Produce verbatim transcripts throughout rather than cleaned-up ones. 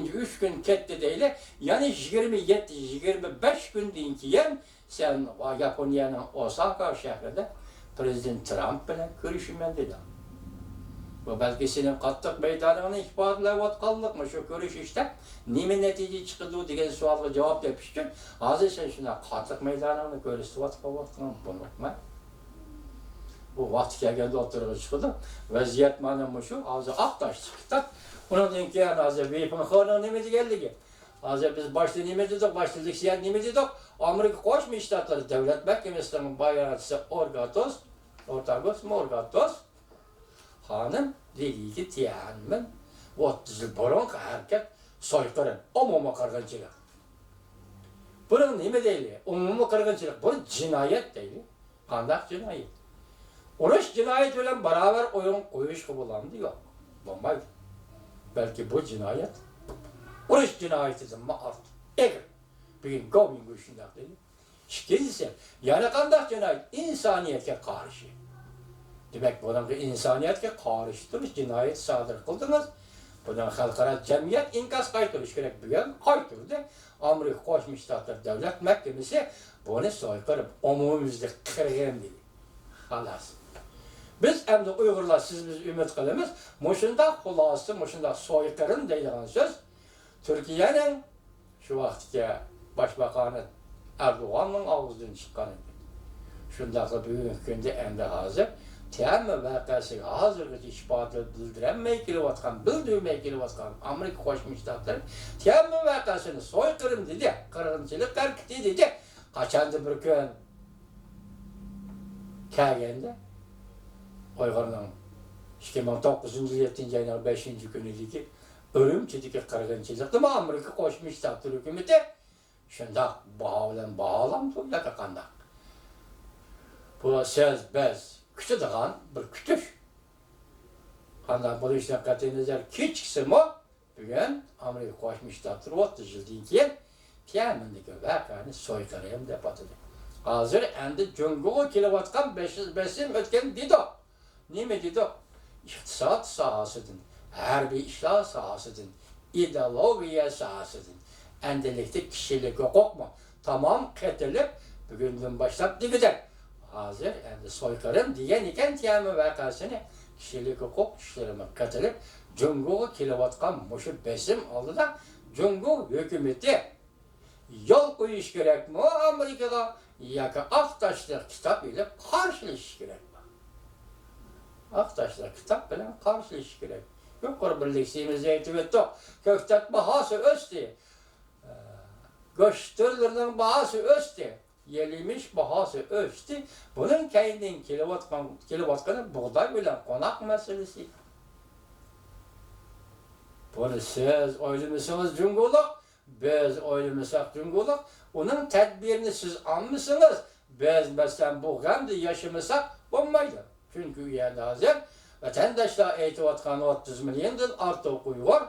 ئۈچ كۈن كەتتى دەيلى، يەنە يىگىرمە يەتتە، يىگىرمە بەش كۈندىن كېيىن سەن ياپونىيەنىڭ ئوساكا شەھىرىدە پرېزىدېنت ترامپ بىلەن كۆرۈشىمەن دېدىڭ. بۇ بەلكى سېنىڭ قاتتىق مەيدانىڭنى ئىپادىلەۋاتقانلىقمۇ، شۇ كۆرۈشۈشتە نېمە نەتىجە چىقىدۇ دېگەن سوئالغا جاۋاب تېپىش ئۈچۈن ھازىر سەن شۇنداق قاتتىق مەيدانىڭنى كۆرسىتىۋاتقان بولۇپمەن. بۇ ۋاقتى كەلگەندە ئوتتۇرىغا چىقىدۇ. ۋەزىيەت مانا مۇشۇ. ھازىر ئاق تاشلىق كىتاب. ئۇنىڭدىن كېيىن ھازىر ۋېيپىڭخېنىڭ نېمە دېگەنلىكى. ھازىر بىز باشتا نېمە دېدۇق؟ باشتا لېكسىيەدە نېمە دېدۇق؟ ئامېرىكا قوشما شتاتلىرى دەۋلەت مەھكىمىسىنىڭ باياناتچىسى ئورگاتوس، ئورتاگوسمۇ ئورگاتوس خانىم دېدىكى، تيەنئەنمېن ئوتتۇز يىل بۇرۇنقى ھەرىكەت سويقىرىم، ئومۇمىي قىرغىنچىلىق. بۇنىڭ نېمە دەيلى؟ ئومۇمىي قىرغىنچىلىق، بۇنى جىنايەت دەيلى. قانداق جىنايەت؟ ئۇرۇش جىنايىتى بىلەن باراۋەر ئويۇن قويۇشقا بولامدۇ؟ يوق، بولمايدۇ. بەلكى بۇ جىنايەت. ئۇرۇش جىنايىتىدىنمۇ ئارتۇق ئېغىر. بۈگۈن گوۋىڭگۇي شۇنداق دېدى. ئىككىنچىسى، يەنە قانداق جىنايەت؟ ئىنسانىيەتكە قارشى. دېمەك، بۇنىڭغا ئىنسانىيەتكە قارشى تۇرۇش جىنايىتى سادىر قىلدىڭىز. بۇنىڭ خەلقئارا جەمئىيەت ئىنكاس قايتۇرۇش كېرەك. بۈگۈن قايتۇردى. ئامېرىكا قوشما شتاتلىرى دۆلەت مەھكىمىسى بۇنى سويقىرىم، ئومۇميۈزلۈك قىرغىن دېدى. خالاس. بىز ئەمدى ئۇيغۇرلار سىز بىز ئۈمىد قىلىمىز. مۇشۇنداق خۇلاسە، مۇشۇنداق سويقىرىم دەيدىغان سۆز تۈركىيەنىڭ شۇ ۋاقىتتىكى باشباقانى ئەردوغاننىڭ ئاغزىدىن چىققان ئىدى. شۇنداقلا بۈگۈنكى كۈندە ئەمدى ھازىر تيەنئەنمېن ۋەقەسىگە ھازىرغىچە ئىپادە بىلدۈرەلمەي كېلىۋاتقان، بىلدۈرمەي كېلىۋاتقان ئامېرىكا قوشما شتاتلىرى تيەنئەنمېن ۋەقەسىنى سويقىرىم دېدى، قىرغىنچىلىق ھەرىكىتى دېدى. قاچاندىن بىر كۈن كەلگەندە، ئۇيغۇرنىڭ ئىككى مىڭ توققۇزىنچى يىل يەتتىنچى ئاينىڭ بەشىنچى كۈنىدىكى ئۈرۈمچىدىكى قىرغىنچىلىقنىمۇ ئامېرىكا قوشما شتاتلىرى ھۆكۈمىتى شۇنداق باھا بىلەن باھالامدۇ ياكى قانداق؟ بۇ سۆز بىز كۈتىدىغان بىر كۈتۈش. قانداق بولۇشىدىن قەتئىينەزەر، كېچىكسىمۇ، بۈگۈن ئامېرىكا قوشما شتاتلىرى ئوتتۇز يىلدىن كېيىن تيەنئەنمېندىكى ۋەقەنى سويقىرىم دەپ ئاتىدى. ھازىر ئەمدى جۇڭگوغا كېلىۋاتقان بېسىم، بېسىم ئۆتكەن دېدۇق. نېمە دېدۇق؟ ئىقتىساد ساھەسىدىن، ھەربىي ئىشلار ساھەسىدىن، ئىدېئولوگىيە ساھەسىدىن، ئەمدىلىكتە كىشىلىك ھوقۇقمۇ تامام قېتىلىپ، بۈگۈندىن باشلاپ دېگۈدەك. ھازىر ئەمدى سويقىرىم دېگەن ئىكەن، تيەنئەنمېن ۋەقەسىنى، كىشىلىك ھوقۇق ئىشلىرىمۇ قېتىلىپ، جۇڭگوغا كېلىۋاتقان مۇشۇ بېسىم ئالدىدا جۇڭگو ھۆكۈمىتى يول قويۇش كېرەكمۇ ئامېرىكىغا ياكى ئاق تاشلىق كىتاب ئېلىپ قارشىلىشىش كېرەكمۇ؟ ئاق تاشلىق كىتاب بىلەن قارشىلىشىش كېرەك. يۇقىرى بىر لېكسىيىمىزدە ئېيتىپ ئۆتتۇق. كۆكتات باھاسى ئۆستى. گۆش تۈرلىرىنىڭ باھاسى ئۆستى. يېلىمىش باھاسى ئۆستى. بۇنىڭ كەينىدىن كېلىۋاتقان، كېلىۋاتقىنى بۇغداي بىلەن قوناق مەسىلىسى. بۇنى سىز ئويلىمىسىڭىز جۇڭگولۇق، بىز ئويلىمىساق جۇڭگولۇق، ئۇنىڭ تەدبىرىنى سىز ئالمىسىڭىز، بىز، مەسىلەن، بۇ غەمدە ياشىمىساق بولمايدۇ. چۈنكى ئۇ يەردە ھازىر ۋەتەنداشلار ئېيتىۋاتقان ئوتتۇز مىليوندىن ئارتۇق ئۇيغۇر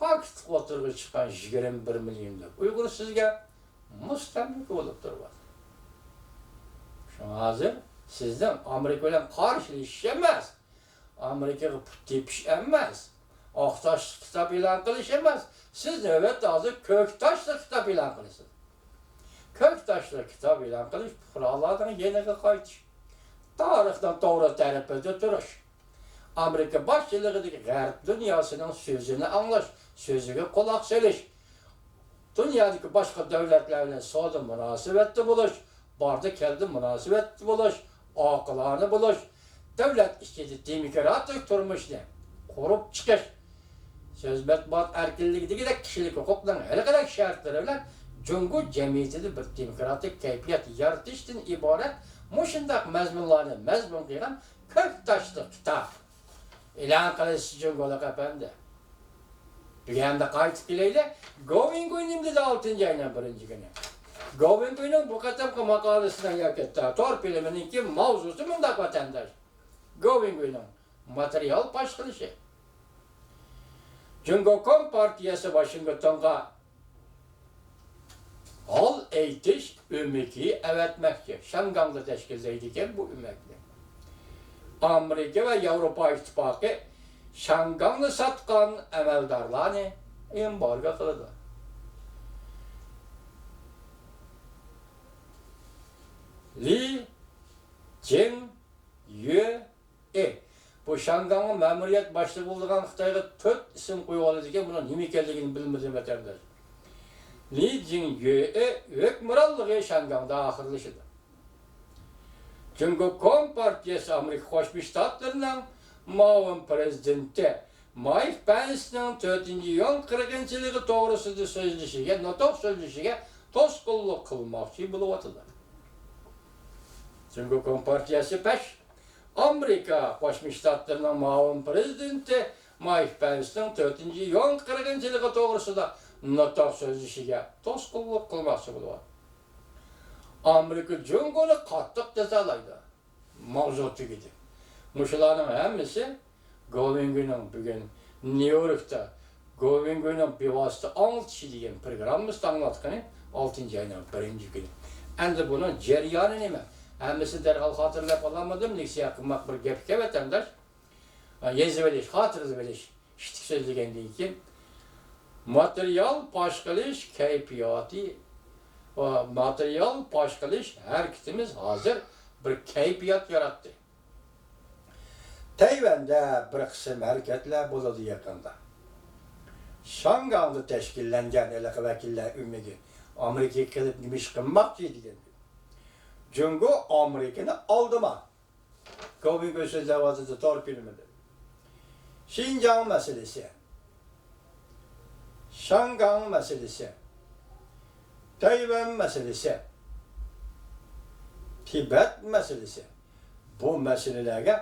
پاكىتلىق ئوتتۇرىغا چىققان يىگىرمە بىر مىليوندەك ئۇيغۇر سىزگە مۇستەملىكە بولۇپ تۇرۇۋاتىدۇ. شۇڭا ھازىر سىزنىڭ ئامېرىكا بىلەن قارشىلىشىش ئەمەس، ئامېرىكىغا پۇت تېپىش ئەمەس، ئاق تاشلىق كىتاب ئېلان قىلىش ئەمەس، سىز نۆۋەتتە ھازىر كۆك تاشلىق كىتاب ئېلان قىلىسىز. كۆك تاشلىق كىتاب ئېلان قىلىش، پۇقرالارنىڭ يېنىغا قايتىش، تارىخنىڭ توغرا تەرىپىدە تۇرۇش، ئامېرىكا باشچىلىقىدىكى غەرب دۇنياسىنىڭ سۆزىنى ئاڭلاش، سۆزىگە قۇلاق سېلىش، دۇنيادىكى باشقا دۆلەتلەر بىلەن سودا مۇناسىۋەتتە بولۇش، باردا كەلدى مۇناسىۋەتتە بولۇش، ئاقىلانە بولۇش، دۆلەت ئىچىدە دېموكراتىك تۇرمۇشنى قۇرۇپ چىقىش، سۆز مەتبۇئات ئەركىنلىكى دېگۈدەك كىشىلىك ھوقۇقنىڭ ھېلىقىدەك شەرتلىرى بىلەن جۇڭگو جەمئىيىتىدە بىر دېموكراتىك كەيپىيات يارىتىشتىن ئىبارەت مۇشۇنداق مەزمۇنلارنى مەزمۇن قىلغان كۆك تاشلىق كىتاب ئېلان قىلىسىز جۇڭگولۇق ئەپەندى. دېگەندە قايتىپ كېلەيلى. گوۋىڭگۇي نېمە دېدى ئالتىنچى ئاينىڭ بىرىنچى كۈنى؟ گوۋىڭگۇينىڭ بۇ قېتىمقى ماقالىسىنىڭ ياكى تا-، تور فىلىمىنىڭكى ماۋزۇسى مۇنداق، ۋەتەنداش. گوۋىڭگۇينىڭ ماتېرىيال پاش قىلىشى. جۇڭگو كومپارتىيەسى ۋاشىنگتونغا ھال ئېيتىش ئۆمىكى ئەۋەتمەكچى. شياڭگاڭدا تەشكىللەيدىكەن بۇ ئۆمەكنى. ئامېرىكا ۋە ياۋروپا ئىتتىپاقى شياڭگاڭنى ساتقان ئەمەلدارلارنى ئېمبارگو قىلىدۇ. لى جىڭ يۈ ئى. بۇ شياڭگاڭغا مەمۇرىيەت باشلىقى بولىدىغان خىتايغا تۆت ئىسىم قويۇۋالىدىكەن، بۇنىڭ نېمە ئىكەنلىكىنى بىلمىدىم، ۋەتەنداش. لى جىڭ يۈ ئى ھۆكۈمرانلىقى شياڭگاڭدا ئاخىرلىشىدۇ. جۇڭگو كومپارتىيەسى ئامېرىكا قوشما شتاتلىرىنىڭ مۇئاۋىن پىرېزىدېنتى مايك پېنسنىڭ تۆتىنچى يۈەن قىرغىنچىلىقى توغرىسىدا سۆزلىشىگە، نۇتۇق سۆزلىشىگە توسقۇنلۇق قىلماقچى بولۇۋاتىدۇ. جۇڭگو كومپارتىيەسى پەش ئامېرىكا قوشما شتاتلىرىنىڭ مۇئاۋىن پىرېزىدېنتى مايك پېنسنىڭ تۆتىنچى يۈەن قىرغىنچىلىقى توغرىسىدا نۇتۇق سۆزلىشىگە توسقۇنلۇق قىلماقچى بولۇۋاتىدۇ. ئامېرىكا جۇڭگونى قاتتىق جازالايدۇ. ماۋزۇ تۈگىدى. مۇشۇلارنىڭ ھەممىسى گوۋېنگۇينىڭ بۈگۈن نيۇ يوركتا گوۋېنگۇينىڭ بىۋاسىتە ئاڭلىتىشى دېگەن پروگراممىسىدا ئاڭلاتقىنى ئالتىنچى ئاينىڭ بىرىنچى كۈنى. ئەمدى بۇنىڭ جەريانى نېمە؟ ھەممىسىنى دەرھال خاتىرىلەپ ئالالمىدىم، نېسىھەت قىلماق بىر گەپكەن، ۋەتەنداش. يېزىۋېلىش، خاتىرىلىۋېلىش. ئىتتىك سۆزلىگەندىن كېيىن، ماتېرىيال پاش قىلىش كەيپىياتى، ماتېرىيال پاش قىلىش ھەرىكىتىمىز ھازىر بىر كەيپىيات ياراتتى. تەيۋەندە بىر قىسىم ھەرىكەتلەر بولىدۇ يېقىندا. شياڭگاڭدا تەشكىللەنگەن ھېلىقى ۋەكىللەر ئۆمىكى ئامېرىكىغا كېلىپ نېمە ئىش قىلماقچى دېگەن. جۇڭگو ئامېرىكىنى ئالدىما. گوۋىنگو سۆزلەۋاتىدۇ تور فىلىمىدا. شىنجاڭ مەسىلىسى، شياڭگاڭ مەسىلىسى، تەيۋەن مەسىلىسى، تىبەت مەسىلىسى، بۇ مەسىلىلەرگە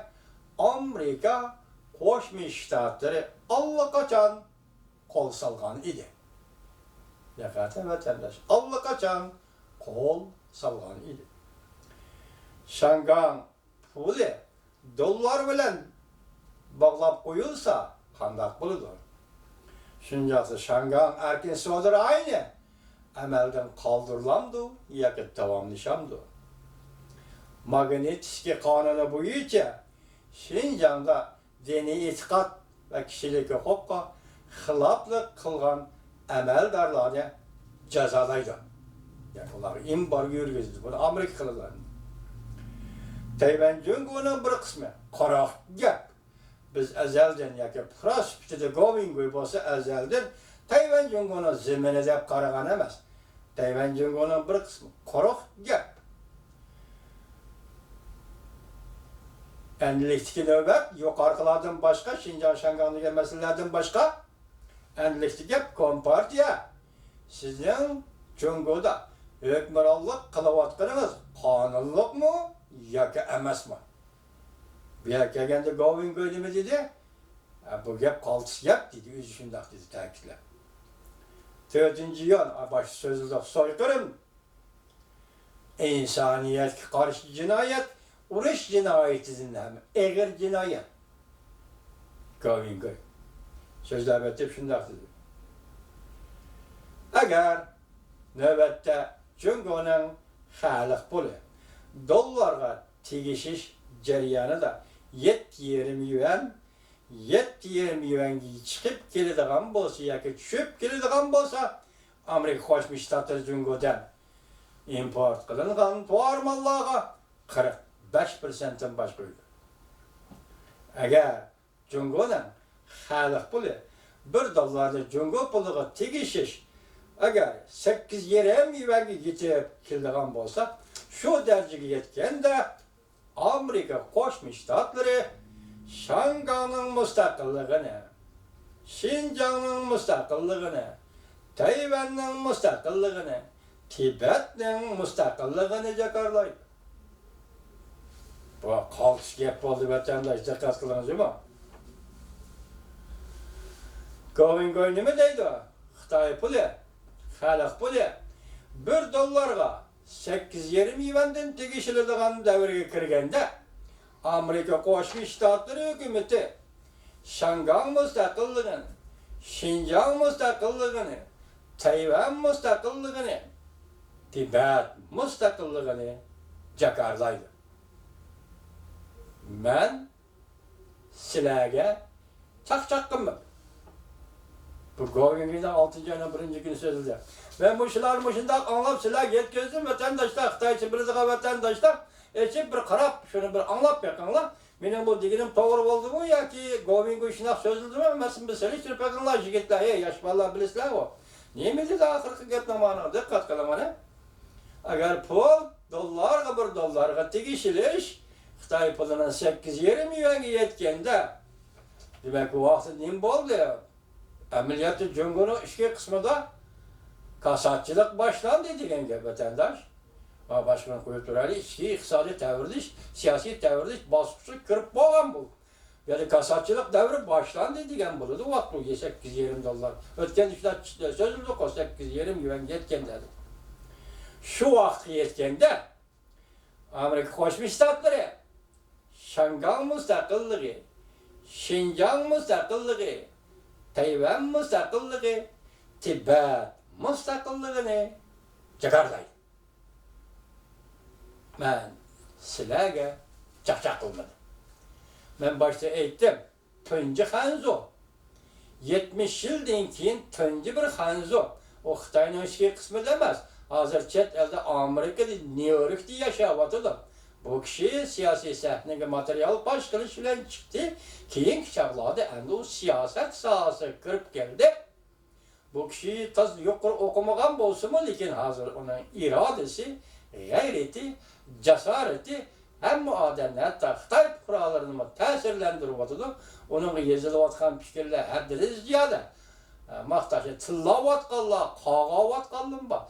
ئامېرىكا قوشما شتاتلىرى ئاللىقاچان قول سالغان ئىدى. دىققەت، ۋەتەنداش، ئاللىقاچان قول سالغان ئىدى. شياڭگاڭ پۇلى دوللار بىلەن باغلاپ قويۇلسا قانداق بولىدۇ؟ شۇنداقلا شياڭگاڭ ئەركىن سودا رايونى ئەمەلدىن قالدۇرۇلامدۇ ياكى داۋاملىشامدۇ؟ ماگنىتسكىي قانۇنى بويىچە شىنجاڭدا دىنىي ئېتىقاد ۋە كىشىلىك ھوقۇققا خىلاپلىق قىلغان ئەمەلدارلارنى جازالايدۇ. يەنى ئۇلارغا ئېمبارگو يۈرگۈزىدۇ. بۇنى ئامېرىكا قىلىدۇ. تەيۋەن جۇڭگونىڭ بىر قىسمى. قۇرۇق گەپ. بىز ئەزەلدىن ياكى پۇقرا سۈپىتىدە گوۋىنگوي بولسا ئەزەلدىن تەيۋەن جۇڭگونىڭ زېمىنى دەپ قارىغان ئەمەس. تەيۋەن جۇڭگونىڭ بىر قىسمى. قۇرۇق گەپ. ئەمدىلىكتىكى نۆۋەت يۇقىرىقىلاردىن باشقا، شىنجاڭ، شياڭگاڭ دېگەن مەسىلىلەردىن باشقا، ئەمدىلىكتىكى گەپ كومپارتىيە. سىزنىڭ جۇڭگودا ھۆكۈمرانلىق قىلىۋاتقىنىڭىز قانۇنلۇقمۇ ياكى ئەمەسمۇ؟ بۇ يەرگە كەلگەندە گوۋىنگوي نېمە دېدى؟ ھە، بۇ گەپ قالتىس گەپ دېدى، ئۆزى شۇنداق دېدى تەكىتلەپ. تۆتىنچى يۈەن، باشتا سۆزلىدۇق، سويقىرىم، ئىنسانىيەتكە قارشى جىنايەت، ئۇرۇش جىنايىتىدىن ھەم ئېغىر جىنايەت. گوۋىنگوي سۆزلەپ ئۆتۈپ شۇنداق دېدى. ئەگەر نۆۋەتتە جۇڭگونىڭ خەلق پۇلى دوللارغا تېگىشىش جەريانىدا يەتتە يېرىم يۈەن، يەتتە يېرىم يۈەنگە چىقىپ كېلىدىغان بولسا ياكى چۈشۈپ كېلىدىغان بولسا، ئامېرىكا قوشما شتاتلىرى جۇڭگودىن ئىمپورت قىلىنغان تاۋار ماللارغا قىرىق بەش پىرسەنتتىن باش قويىدۇ. ئەگەر جۇڭگونىڭ خەلق پۇلى بىر دوللارنى جۇڭگو پۇلىغا تېگىشىش ئەگەر سەككىز يېرىم يۈەنگە يېتىپ كېلىدىغان بولسا، شۇ دەرىجىگە يەتكەندە، ئامېرىكا قوشما شتاتلىرى شياڭگاڭنىڭ مۇستەقىللىقىنى، شىنجاڭنىڭ مۇستەقىللىقىنى، تەيۋەننىڭ مۇستەقىللىقىنى، تىبەتنىڭ مۇستەقىللىقىنى جاكارلايدۇ. بۇ قالتىس گەپ بولدى، ۋەتەنداش، دىققەت قىلىڭ جۇمۇ. گوۋىنگوي نېمە دەيدۇ؟ خىتاي پۇلى، خەلق پۇلى بىر دوللارغا سەككىز يېرىم يۈەندىن تېگىشىلىدىغان دەۋرگە كىرگەندە، ئامېرىكا قوشما شتاتلىرى ھۆكۈمىتى شياڭگاڭ مۇستەقىللىقىنى، شىنجاڭ مۇستەقىللىقىنى، تەيۋەن مۇستەقىللىقىنى، تىبەت مۇستەقىللىقىنى جاكارلايدۇ. مەن سىلەرگە چاقچاق قىلمىدىم. بۇ گوۋىڭگىنىڭ ئالتىنچى ئاينىڭ بىرىنچى كۈنى سۆزلىدى. مەن مۇشۇلارنى مۇشۇنداق ئاڭلاپ سىلەرگە يەتكۈزدۈم، ۋەتەنداشلار، خىتايچە بىلىدىغان ۋەتەنداشلار، ئېچىپ بىر قاراپ، شۇنى بىر ئاڭلاپ بېقىڭلار. مېنىڭ بۇ دېگىنىم توغرا بولدىمۇ ياكى گوۋىڭگۇ شۇنداق سۆزلىدىمۇ ئەمەسمۇ، بىر سېلىشتۇرۇپ بېقىڭلار، يىگىتلەر، ھەي، ياش بالىلار، بىلىسىلەرغۇ. نېمە دېدى ئاخىرقى گەپنىڭ مانا؟ دىققەت قىلىڭ مانا. ئەگەر پۇل دوللارغا، بىر دوللارغا تېگىشلىك خىتاي پۇلىنىڭ سەككىز يېرىم يۈەنگە يەتكەندە، دېمەك، بۇ ۋاقىتتا نېمە بولدى؟ ئەمەلىيەتتە جۇڭگونىڭ ئىچكى قىسمىدا كاساتچىلىق باشلاندى دېگەن گەپ، ۋەتەنداش. ھا، باشقىنى قويۇپ تۇرايلى، ئىچكى ئىقتىسادىي تەۋرىنىش، سىياسىي تەۋرىنىش باسقۇچىغا كىرىپ بولغان بۇ. يەنى كاساتچىلىق دەۋرى باشلاندى دېگەن بولىدۇ، ۋاقىت بۇ سەككىز يېرىم دوللار. ئۆتكەندە شۇنداق سۆزلىدۇق، سەككىز يېرىم يۈەن يەتكەندە. شۇ ۋاقىتقا يەتكەندە، ئامېرىكا قوشما شتاتلىرى شاڭگاڭ مۇستەقىللىقى، شىنجاڭ مۇستەقىللىقى، تەيۋەن مۇستەقىللىقى، تىبەت مۇستەقىللىقىنى جاكارلايدۇ. مەن سىلەرگە چاقچاق قىلمىدىم. مەن باشتا ئېيتتىم، تۇنجى خەنزۇ. يەتمىش يىلدىن كېيىن تۇنجى بىر خەنزۇ. ئۇ خىتاينىڭ ئىچكى قىسمىدا ئەمەس. ھازىر چەت ئەلدە، ئامېرىكىدا، نيۇ يوركتا ياشاۋاتىدۇ. بۇ كىشى سىياسىي سەھنىگە ماتېرىيال پاش قىلىش بىلەن چىقتى. كېيىنكى چاغلاردا ئەمدى ئۇ سىياسەت ساھەسىگە كىرىپ كەلدى. بۇ كىشى تازا يۇقىرى ئوقۇمىغان بولسىمۇ، لېكىن ھازىر ئۇنىڭ ئىرادىسى، غەيرىتى، جاسارىتى ھەممە ئادەمنى، ھەتتا خىتاي پۇقرالىرىنىمۇ تەسىرلەندۈرۈۋاتىدۇ. ئۇنىڭغا يېزىلىۋاتقان پىكىرلەر ھەددىدىن زىيادە. ئە، ماختاش، تىللاۋاتقانلار، قاغاۋاتقانلىرىمۇ بار.